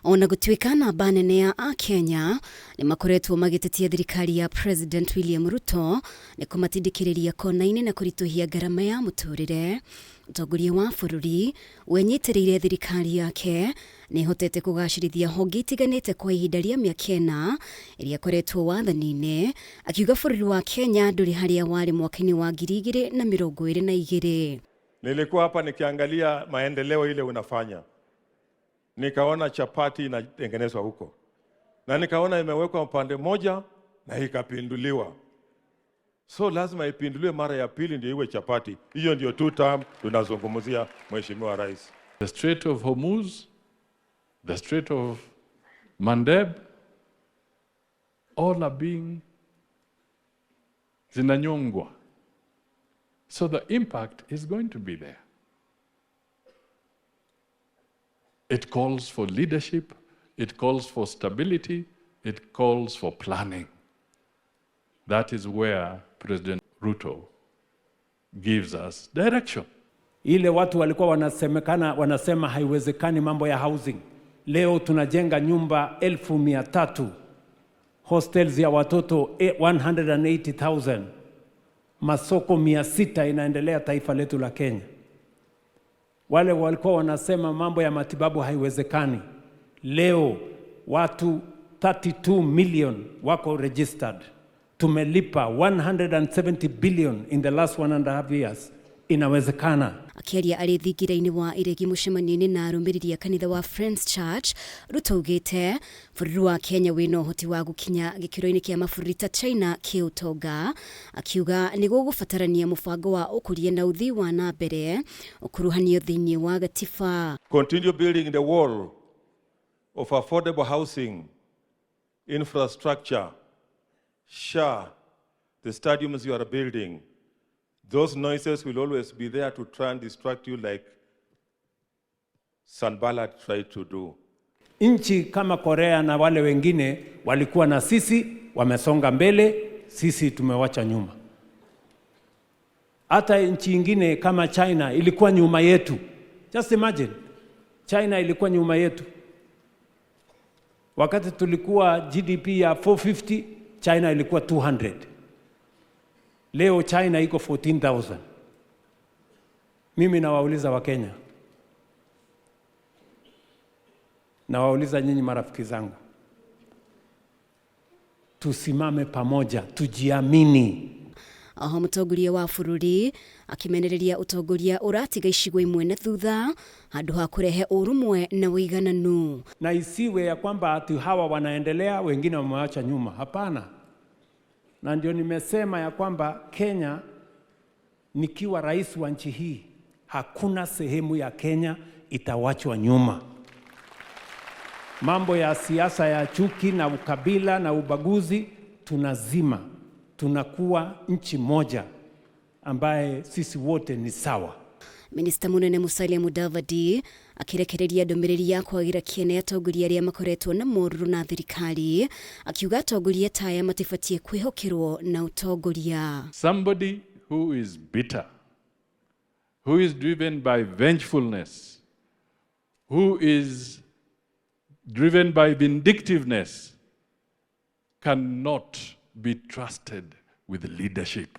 Ona gũtuĩka namba nene ya Akenya nĩ makoretwo magĩtetia thirikari ya President William Ruto nĩ kũmatindĩkĩrĩria kona-inĩ na kũritũhia ngarama ya mũtũrĩre, mũtongoria wa bũrũri wenyitĩrĩire thirikari yake nĩ ĩhotete kũgacĩrithia honge itiganĩte kwa ihinda rĩa mĩaka 4 ĩrĩa ĩkoretwo wathani-inĩ, akiuga bũrũri wa Kenya ndũrĩ harĩa warĩ mwaka-inĩ wa 2022. Nilikuwa hapa nikiangalia maendeleo ile unafanya, nikaona chapati inatengenezwa huko na nikaona imewekwa upande moja na ikapinduliwa, so lazima ipinduliwe mara ya pili ndio iwe chapati. Hiyo ndio two term tunazungumzia, Mheshimiwa Rais. The Strait of Hormuz, the Strait of Mandeb, all are being zinanyongwa. So the impact is going to be there. It calls for leadership, it calls for stability, it calls for planning. That is where President Ruto gives us direction. Ile watu walikuwa wanasemekana, wanasema haiwezekani mambo ya housing. Leo tunajenga nyumba 300,000, hostels ya watoto 180,000, masoko 600 inaendelea taifa letu la Kenya. Wale walikuwa wanasema mambo ya matibabu haiwezekani, leo watu 32 million wako registered. Tumelipa 170 billion in the last 1.5 years. Inawezekana. Akĩaria arĩ thingira-inĩ wa iregi mũcemanio-inĩ na arũmĩrĩri a kanitha wa Friends Church, Ruto augĩte bũrũri wa Kenya wĩna ũhoti wa gũkinya gĩkĩro-inĩ kĩa mabũrũri ta China kĩũtonga, akiuga nĩ gũgũbatarania mũbango wa ũkũria na ũthii wa na mbere ũkuruhanio thĩinĩ wa gatiba. Continue building the wall of affordable housing, infrastructure, SHA, the stadiums you are building. Those noises will always be there to try and distract you like Sanballat tried to do. Nchi kama Korea na wale wengine walikuwa na sisi, wamesonga mbele, sisi tumewacha nyuma. Hata nchi ingine kama China ilikuwa nyuma yetu. Just imagine, China ilikuwa nyuma yetu. Wakati tulikuwa GDP ya 450, China ilikuwa 200. Leo China iko 14,000. Mimi nawauliza Wakenya, nawauliza nyinyi marafiki zangu, tusimame pamoja, tujiamini. Oho mũtongoria wa bũrũri akĩmenereria ũtongoria ũratiga icigo imwe na thutha handũ ha kũrehe ũrũmwe na ũigananu. Na isiwe ya kwamba ati hawa wanaendelea wengine wamewacha nyuma. Hapana. Na ndio nimesema ya kwamba Kenya, nikiwa rais wa nchi hii, hakuna sehemu ya Kenya itawachwa nyuma. Mambo ya siasa ya chuki na ukabila na ubaguzi tunazima. Tunakuwa nchi moja ambaye sisi wote ni sawa. Minista munene Musalia Mudavadi akirekereria ndũmĩrĩri ya kwagĩra kĩene atongoria arĩa makoretwo na morũrũ na thirikari, akiuga atongoria ta aya matibatiĩ kwĩhokerwo na ũtongoria. Somebody who is bitter, who is driven by vengefulness, who is driven by vindictiveness, cannot be trusted with leadership.